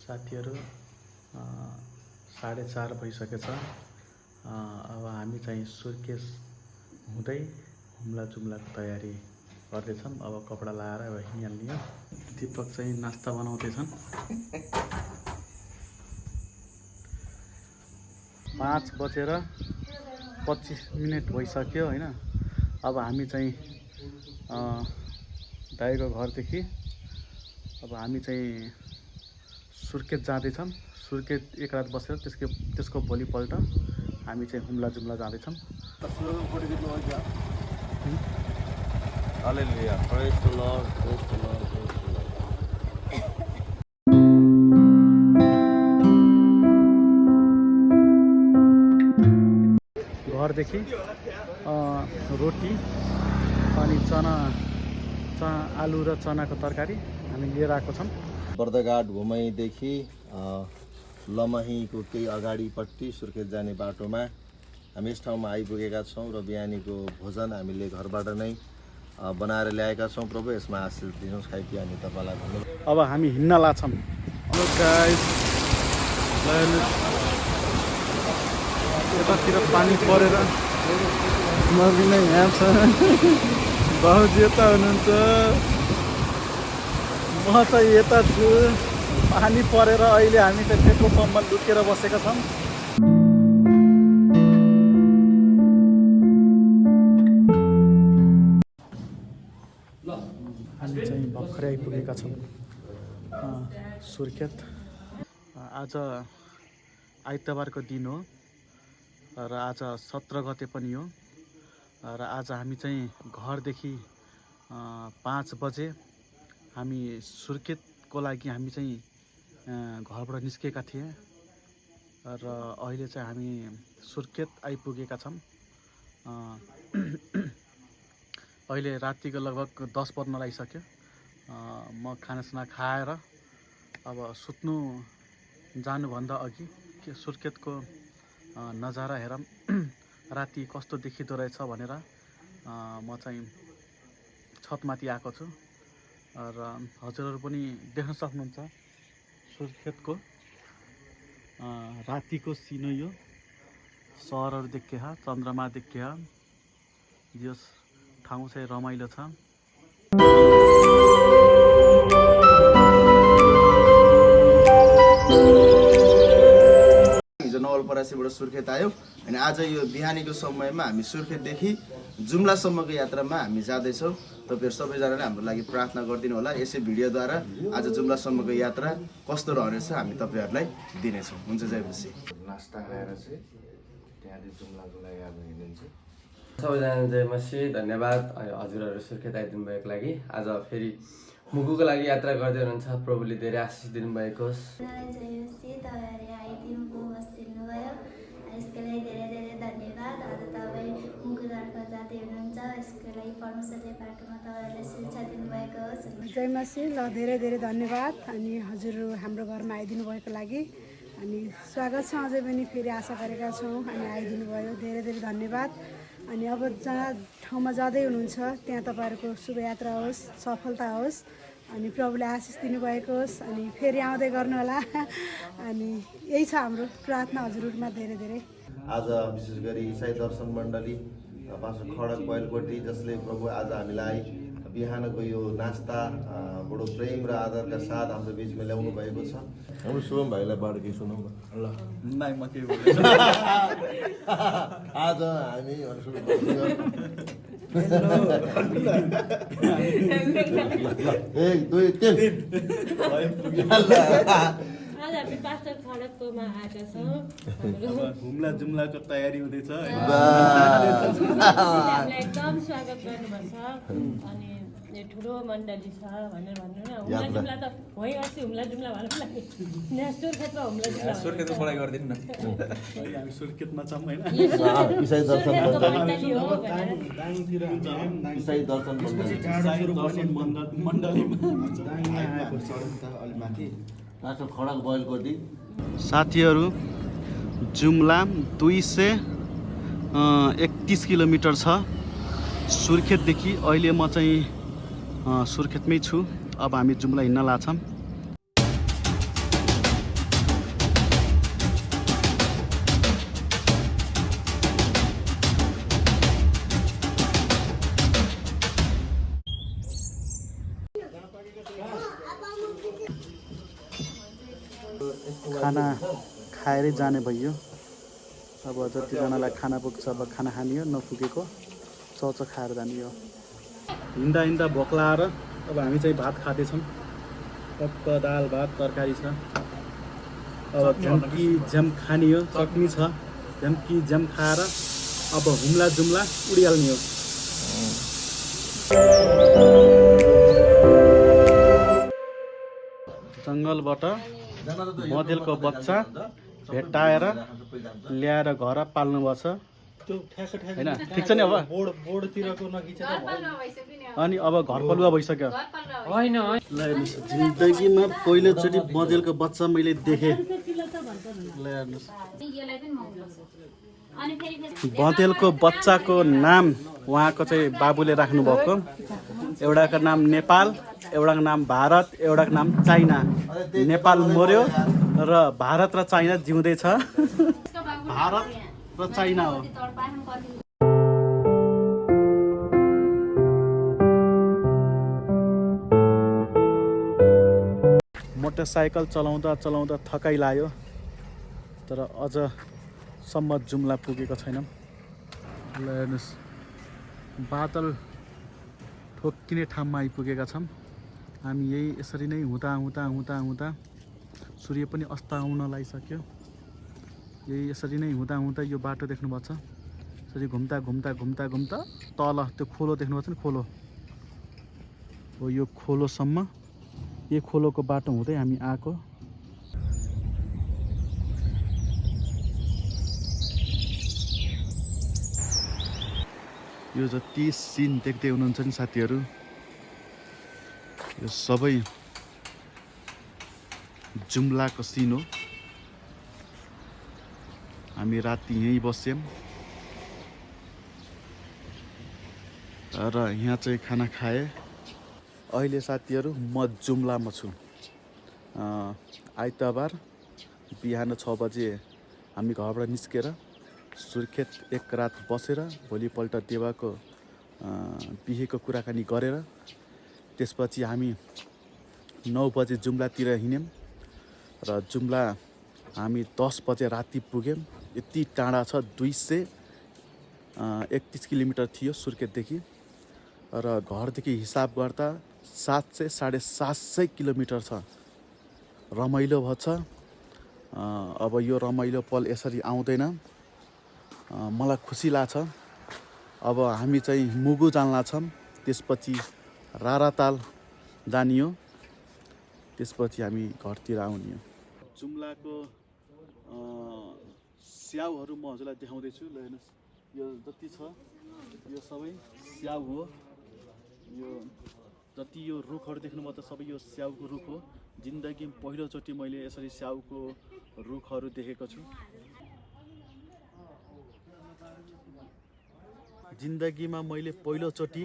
साथीहरू 4:30 भइसकेछ। अब हामी चाहिँ सुर्केस हुँदै हुम्ला जुम्लाको तयारी गर्दैछौँ। अब कपडा लाएर अब हिँडिहाल्ने हो। दीपक चाहिँ नास्ता बनाउँदैछन्। 5:25 भइसक्यो होइन। अब हामी चाहिँ दाइको घरदेखि अब हामी चाहिँ सुर्खेत जाँदैछौँ। सुर्खेत एक रात बसेर त्यसको भोलिपल्ट हामी चाहिँ हुम्ला जुम्ला जाँदैछौँ। Hallelujah. Praise the Lord. Praise the Lord. Praise the Lord. घरदेखि रोटी अनि आलु र चनाको तरकारी हामी लिएर आएको छौँ। बर्दघाट घुमाइदेखि लमहीको केही अगाडिपट्टि सुर्खेत जाने बाटोमा हामी यस ठाउँमा आइपुगेका छौँ र बिहानीको भोजन हामीले घरबाट नै बनाएर ल्याएका छौँ। प्रभु यसमा आशीष दिनुहोस्। खाइपी हामी तपाईँलाई धन्यवाद। अब हामी हिँड्न लाग्छौँ। यतातिर पानी परेर नदी नै यहाँ छ। बाबुजी यता हुनुहुन्छ, म चाहिँ यता छु। पानी परेर अहिले हामी चाहिँ पेट्रोल पम्पमा लुकेर बसेका छौँ। हामी चाहिँ भर्खरै आइपुगेका छौँ सुर्खेत। आज आइतबारको दिन हो र आज 17 गते पनि हो र आज हामी चाहिँ घरदेखि 5 बजे हामी सुर्खेतको लागि हामी चाहिँ घरबाट निस्केका थियौँ र अहिले चाहिँ हामी सुर्खेत आइपुगेका छौँ। अहिले रातिको लगभग 10 बज्न लागिसक्यो। म खानासाना खाएर अब सुत्नु जानुभन्दा अघि सुर्खेतको नजारा हेरौँ, राति कस्तो देखिँदो रहेछ भनेर म चाहिँ छतमाथि आएको छु र हजुरहरू पनि देख्न सक्नुहुन्छ सुर्खेतको रातिको सिनो। यो सहरहरू देखिया, चन्द्रमा देखिया, यो ठाउँ चाहिँ रमाइलो छ। हिजो नवलपरासीबाट सुर्खेत आयो अनि आज यो बिहानीको समयमा हामी सुर्खेतदेखि जुम्लासम्मको यात्रामा हामी जाँदैछौँ। तपाईँहरू सबैजनाले हाम्रो लागि प्रार्थना गरिदिनु होला। यसै भिडियोद्वारा आज जुम्लासम्मको यात्रा कस्तो रहनेछ हामी तपाईँहरूलाई दिनेछौँ। हुन्छ, जय मसी। नास्ता खाएर चाहिँ त्यहाँदेखि जुम्लाको लागि अब हिँडिन्छ। सबैजना जय मसी, धन्यवाद हजुरहरू सुर्खेत आइदिनु भएको लागि। आज फेरि मुगुको लागि यात्रा गर्दै हुनुहुन्छ। प्रभुले धेरै आशिष दिनुभएको होस्। यसको लागि धेरै धेरै धन्यवाद। आज तपाईँ मुगुतर्फ जाँदै हुनुहुन्छ, यसको लागि परमेश्वरले बाटोमा तपाईँहरूलाई शिक्षा दिनुभएको होस्। जय मसी। ल धेरै धेरै धन्यवाद अनि हजुर हाम्रो घरमा आइदिनु भएको लागि अनि स्वागत छ। अझै पनि फेरि आशा गरेका छौँ अनि आइदिनु भयो, धेरै धेरै धन्यवाद। अनि अब जहाँ ठाउँमा जाँदै हुनुहुन्छ त्यहाँ तपाईँहरूको शुभयात्रा होस्, सफलता होस् अनि प्रभुले आशिष दिनुभएको होस् अनि फेरि आउँदै गर्नुहोला। अनि यही छ हाम्रो प्रार्थना हजुरहरूमा धेरै धेरै। आज विशेष गरी इसाई दर्शन मण्डली पास्टर खडक बैलकोटी जसले प्रभु आज हामीलाई बिहानको यो नास्ता बडो प्रेम र आदरका साथ हाम्रो बिचमा ल्याउनु भएको छ। हाम्रो शुभम भाइलाई बाट केही सुनौँ न। ल म के आज हामी एक दुई तीन आज हामी पास्टर खडककोमा आएका छौँ। हुम्ला जुम्लाको तयारी हुँदैछ। हामीलाई एकदम स्वागत गर्नुभएको छ अनि यो ठुलो मण्डली छ भनेर भन्नु न। हुम्ला जुम्ला त होइ अस्ति हुम्ला जुम्ला भन्नु लागि यहाँ सुर्खेतमा हुम्ला जुम्ला सुर्खेतमा पढाइ गरिदिनु न। हामी सुर्खेतमा छौँ होइन। इसाई दर्शन मण्डली हो भनेर इसाई दर्शन मण्डलीमा पास्टर खडक बैलकोटी। साथीहरू जुम्ला 231 किलोमिटर छ सुर्खेतदेखि। अहिले म चाहिँ सुर्खेतमै छु। अब हामी जुम्ला हिँड्न लाग्छौँ। खाना खाएरै जाने भइयो। अब जतिजनालाई खाना पुग्छ अब खाना खाने हो, नपुगेको चौचो खाएर जाने हो। हिँड्दा हिँड्दा भोक लाएर अब हामी चाहिँ भात खाँदैछौँ। टक्क दाल भात तरकारी छ। अब झ्याम्की झ्याम खाने हो, चटनी छ। झ्याम्की झ्याम खाएर अब हुम्ला जुम्ला उडिहाल्ने हो। जङ्गलबाट मदेलको बच्चा भेट्टाएर ल्याएर घर पाल्नुभएको छ होइन? ठिक छ नि? अब अनि अब घर पालुवा भइसक्यो। जिन्दगीमा पहिलोचोटि मदेलको बच्चा मैले देखेँ। बँदेलको बच्चाको नाम उहाँको चाहिँ बाबुले राख्नुभएको। एउटाको नाम नेपाल, एउटाको नाम भारत, एउटाको नाम चाइना। नेपाल मर्यो र भारत र चाइना जिउँदैछ। भारत र चाइना हो। मोटरसाइकल चलाउँदा चलाउँदा थकाइ लाग्यो, तर अझसम्म जुम्ला पुगेको छैनौँ। ल हेर्नुहोस्, बादल ठोक्किने ठाउँमा आइपुगेका छौँ हामी। यही यसरी नै हुँदा हुँदा हुँदा हुँदा सूर्य पनि अस्ताउन लागिसक्यो। यही यसरी नै हुँदा हुँदा यो बाटो देख्नुभएको छ, यसरी घुम्दा घुम्दा घुम्दा घुम्दा तल त्यो खोलो देख्नुभएको छ नि, खोलो हो। यो खोलोसम्म, यो खोलोको बाटो हुँदै हामी आएको। यो जति सिन देख्दै हुनुहुन्छ नि साथीहरू, यो सबै जुम्लाको सिन हो। हामी राति यहीँ बस्यौँ र यहाँ चाहिँ खाना खाएँ। अहिले साथीहरू म जुम्लामा छु। आइतबार बिहान 6 बजे हामी घरबाट निस्केर सुर्खेत एक रात बसेर भोलिपल्ट देवाको बिहेको कुराकानी गरेर त्यसपछि हामी 9 बजे जुम्लातिर हिँड्यौँ र जुम्ला हामी 10 बजे राति पुग्यौँ। यति टाढा छ, 231 किलोमिटर थियो सुर्खेतदेखि र घरदेखि हिसाब गर्दा 700 साढे 700 किलोमिटर छ। रमाइलो भएको छ। अब यो रमाइलो पल यसरी आउँदैन। मलाई खुसी लाग्छ। अब हामी चाहिँ मुगु जान लाग्छौँ, त्यसपछि राराताल जाने हो, त्यसपछि हामी घरतिर आउने हो। जुम्लाको स्याउहरू म हजुरलाई देखाउँदैछु। ल हेर्नुहोस्, यो जति छ यो सबै स्याउ हो। यो जति यो रुखहरू देख्नुभयो त सबै यो स्याउको रुख हो। जिन्दगीमा पहिलोचोटि मैले यसरी स्याउको रुखहरू देखेको छु। जिन्दगीमा मैले पहिलोचोटि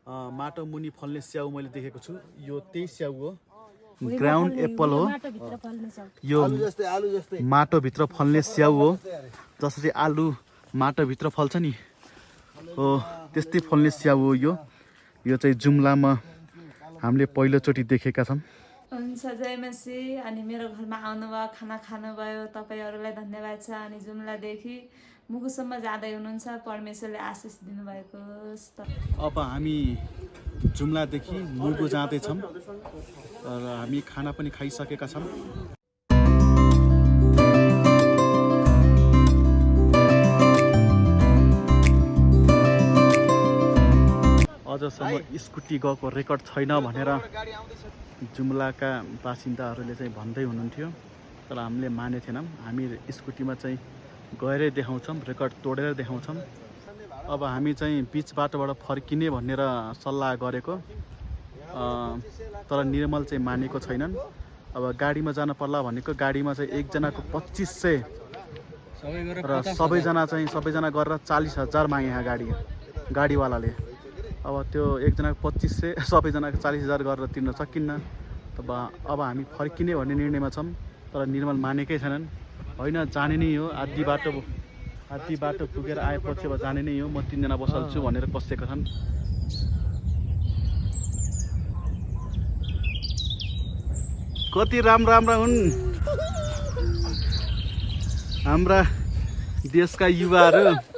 माटो मुनि फल्ने स्याउ मैले देखेको छु। यो त्यही स्याउ हो, ग्राउन्ड एप्पल हो। यो माटोभित्र फल्ने स्याउ हो। जसरी आलु माटोभित्र फल्छ नि हो, त्यस्तै फल्ने स्याउ हो यो। यो चाहिँ जुम्लामा हामीले पहिलोचोटि देखेका छौँ। हुन्छ, जय मसी। अनि मेरो घरमा आउनुभयो, खाना खानुभयो, तपाईँहरूलाई धन्यवाद छ। अनि जुम्लादेखि मुगुसम्म जाँदै हुनुहुन्छ, परमेश्वरले आशिष दिनुभएको होस्। अब हामी जुम्लादेखि मुगु जाँदैछौँ र हामी खाना पनि खाइसकेका छौँ। अझसम्म स्कुटी गएको रेकर्ड छैन भनेर जुम्लाका बासिन्दाहरूले चाहिँ भन्दै हुनुहुन्थ्यो, तर हामीले माने थिएनौँ। हामी स्कुटीमा चाहिँ गएरै देखाउँछौँ, रेकर्ड तोडेर देखाउँछौँ। अब हामी चाहिँ बिच बाटोबाट फर्किने भनेर सल्लाह गरेको, तर निर्मल चाहिँ मानेको छैनन्। अब गाडीमा जानु पर्ला भनेको, गाडीमा चाहिँ एकजनाको 2500 र सबैजना गरेर 40,000 मागे यहाँ गाडीवालाले। अब त्यो एकजनाको 2500, सबैजनाको 40,000 गरेर तिर्न सकिन्न। अब हामी फर्किने भन्ने निर्णयमा छौँ, तर निर्मल मानेकै छैनन्। होइन, जाने नै हो, आधी बाटो पुगेर आएपछि अब जाने नै हो, म 3 जना बसाल्छु भनेर बसेका छन्। कति राम्रा हुन् हाम्रा देशका युवाहरू।